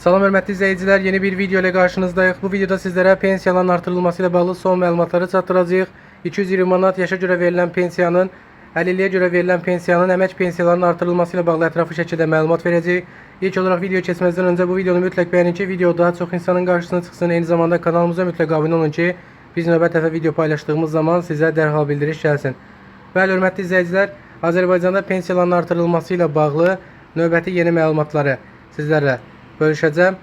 Salam hörmətli izləyicilər, yeni bir video ilə qarşınızdayıq. Bu videoda sizlərə pensiyaların artırılması ilə bağlı son məlumatları çatdıracağıq. 220 manat yaşa görə verilən pensiyanın, əlilliyə görə verilən pensiyanın, əmək pensiyalarının artırılması ilə bağlı ətraflı şəkildə məlumat verəcəyik. İlk olaraq video keçməzdən öncə bu videonu mütləq bəyənin ki, video daha çox insanın qarşısına çıxsın. Eyni zamanda kanalımıza mütləq abunə olun ki, biz növbət dəfə video paylaşdığımız zaman sizə dərhal bildiriş gəlsin. Bəli, hörmətli izləyicilər, Azərbaycanda pensiyaların artırılması ilə bağlı növbəti yeni məlumatları sizlərlə bölüşəcəm.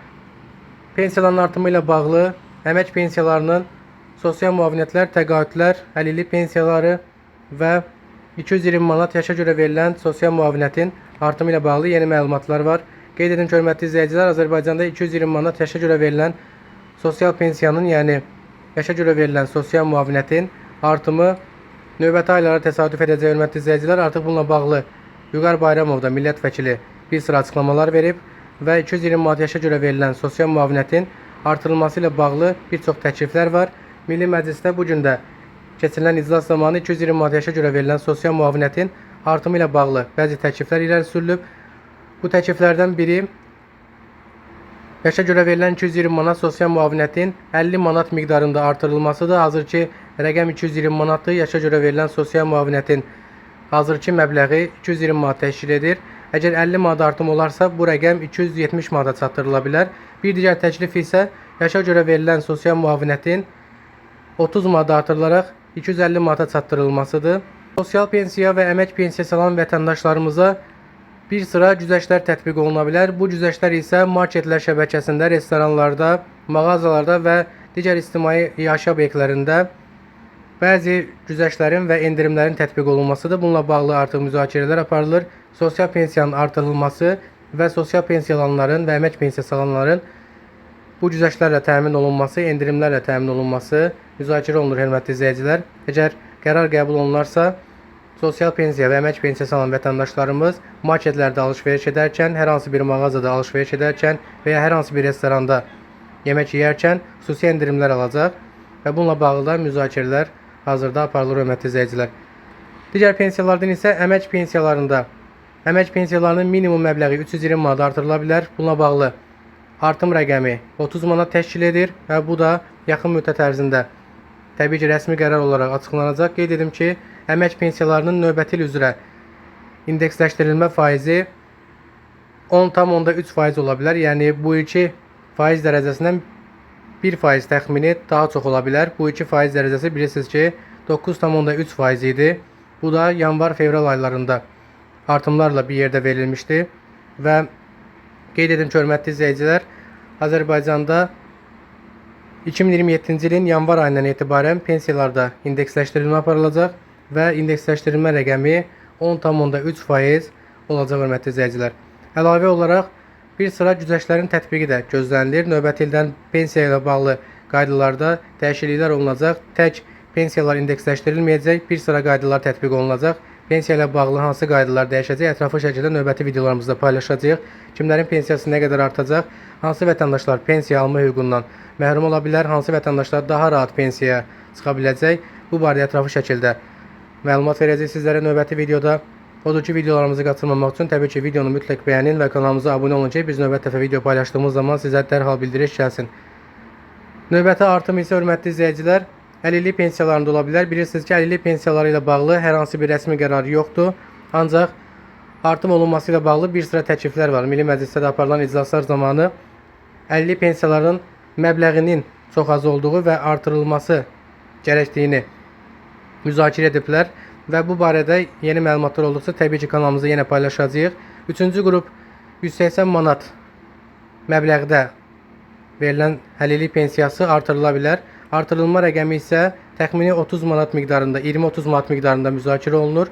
Pensiyaların artımı ilə bağlı əmək pensiyalarının sosial müavinətlər, təqaüdlər, əlillik pensiyaları və 220 manat yaşa görə verilən sosial müavinətin artımı ilə bağlı yeni məlumatlar var. Qeyd edim ki, hörmətli izləyicilər, Azərbaycanda 220 manat yaşa görə verilən sosial pensiyanın, yəni yaşa görə verilən sosial müavinətin artımı növbəti aylara təsadüf edəcək, hörmətli izləyicilər. Artıq bununla bağlı Vüqar Bayramov da, millət vəkili, bir sıra açıqlamalar verib və 220 manat yaşa görə verilən sosial müavinətin artırılması ilə bağlı bir çox təkliflər var. Milli Məclisdə bu gün də keçirilən iclas zamanı 220 manat yaşa görə verilən sosial müavinətin artımı ilə bağlı bəzi təkliflər irəli sürülüb. Bu təkliflərdən biri yaşa görə verilən 220 manat sosial müavinətin 50 manat miqdarında artırılmasıdır. Hazırki rəqəm 220 manatdır. Yaşa görə verilən sosial müavinətin hazırki məbləği 220 manat təşkil edir. Əgər 50 manat artım olarsa, bu rəqəm 270 manata çatdırıla bilər. Bir digər təklif isə yaşa görə verilən sosial müavinətin 30 manat artırılaraq 250 manata çatdırılmasıdır. Sosial pensiya və əmək pensiyası alan vətəndaşlarımıza bir sıra güzəştlər tətbiq oluna bilər. Bu güzəştlər isə marketlər şəbəkəsində, restoranlarda, mağazalarda və digər ictimai iaşə obyektlərində bəzi güzəştlərin və endirimlərin tətbiq olunmasıdır. Bununla bağlı artıq müzakirələr aparılır. Sosial pensiyanın artırılması və sosial pensiya alanların və əmək pensiyası alanların bu güzəştlərlə təmin olunması, endirimlərlə təmin olunması müzakirə olunur, hörmətli izləyicilər. Əgər qərar qəbul olunarsa, sosial pensiya və əmək pensiyası alan vətəndaşlarımız marketlərdə alış-veriş edərkən, hər hansı bir mağazada alış-veriş edərkən və ya hər hansı bir restoranda yemək yeyərkən xüsusi endirimlər alacaq və bununla bağlı da müzakirələr hazırda aparılır, hörmətli izləyicilər. Digər pensiyalardan isə əmək pensiyalarında əmək pensiyalarının minimum məbləği 320 manat artırıla bilər. Bununla bağlı artım rəqəmi 30 manat təşkil edir və bu da yaxın müddət ərzində təbii ki, rəsmi qərar olaraq açıqlanacaq. Qeyd edim ki, əmək pensiyalarının növbəti il üzrə indeksləşdirilmə faizi 10,3% ola bilər. Yəni bu ilki faiz dərəcəsindən 1% təxmini daha çox ola bilər. Bu iki faiz dərəcəsi bilirsiniz ki, 9,3% idi. Bu da yanvar-fevral aylarında artımlarla bir yerdə verilmişdi və qeyd edim ki, hörmətli izləyicilər, Azərbaycanda 2027-ci ilin yanvar ayından etibarən pensiyalarda indeksləşdirilmə aparılacaq və indeksləşdirilmə rəqəmi 10,3% olacaq, hörmətli izləyicilər. Əlavə olaraq bir sıra güzəştlərin tətbiqi də gözlənilir. Növbəti ildən pensiya ilə bağlı qaydalarda dəyişikliklər olunacaq. Tək pensiyalar indeksləşdirilməyəcək, bir sıra qaydalar tətbiq olunacaq. Pensiya ilə bağlı hansı qaydalar dəyişəcək, ətraflı şəkildə növbəti videolarımızda paylaşacağıq. Kimlərin pensiyası nə qədər artacaq, hansı vətəndaşlar pensiya alma hüququndan məhrum ola bilər, hansı vətəndaşlar daha rahat pensiyaya çıxa biləcək. Bu barədə ətraflı şəkildə məlumat verəcək sizlərə növbəti videoda. Odur ki, videolarımızı qaçırmamaq üçün təbii ki, videonu mütləq bəyənin və kanalımıza abunə olun ki, biz növbəti dəfə video paylaşdığımız zaman sizə dərhal bildiriş gəlsin. Növbəti artım isə, hörmətli izləyicilər, əlillik pensiyalarında ola bilər. Bilirsiniz ki, əlillik pensiyaları ilə bağlı hər hansı bir rəsmi qərar yoxdur. Ancaq artım olunması ilə bağlı bir sıra təkliflər var. Milli Məclisdə də aparılan iclaslar zamanı əlillik pensiyalarının məbləğinin çox az olduğu və artırılması gərəkdiyini müzakirə ediblər və bu barədə yeni məlumatlar olduqca təbii ki, kanalımızda yenə paylaşacağıq. Üçüncü qrup 180 manat məbləğdə verilən əlillik pensiyası artırıla bilər. Artırılma rəqəmi isə təxmini 30 manat miqdarında, 20-30 manat miqdarında müzakirə olunur.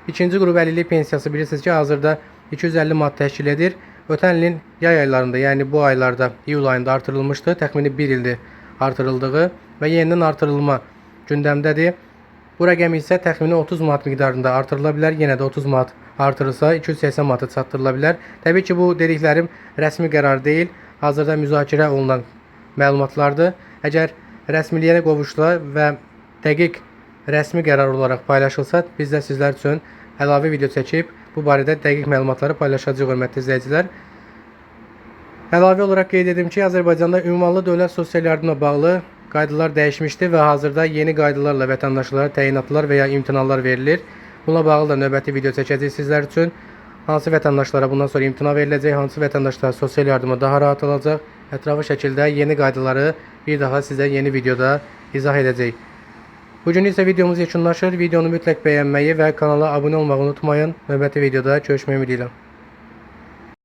İkinci qrup əlillik pensiyası bilirsiniz ki, hazırda 250 manat təşkil edir. Ötən ilin yay aylarında, yəni bu aylarda, iyul ayında artırılmışdı. Təxmini 1 ildir artırıldığı və yenidən artırılma gündəmdədir. Bu rəqəm isə təxmini 30 manat miqdarında artırıla bilər. Yenə də 30 manat artırılsa 280 manata çatdırıla bilər. Təbii ki, bu dediklərim rəsmi qərar deyil. Hazırda müzakirə olunan məlumatlardır. Əgər rəsmiliyə qovuşsa və dəqiq rəsmi qərar olaraq paylaşılsa, biz də sizlər üçün əlavə video çəkib bu barədə dəqiq məlumatları paylaşacağıq, hörmətli izləyicilər. Əlavə olaraq qeyd edim ki, Azərbaycanda ünvanlı dövlət sosial yardımla bağlı qaydalar dəyişmişdi və hazırda yeni qaydalarla vətəndaşlara təyinatlar və ya imtinalar verilir. Buna bağlı da növbəti video çəkəcəyik sizlər üçün. Hansı vətəndaşlara bundan sonra imtina veriləcək, hansı vətəndaşlar sosial yardımı daha rahat alacaq, ətraflı şəkildə yeni qaydaları bir daha sizə yeni videoda izah edəcəyik. Bu gün isə videomuz yekunlaşır. Videonu mütləq bəyənməyi və kanala abunə olmağı unutmayın. Növbəti videoda görüşmək ümidi ilə.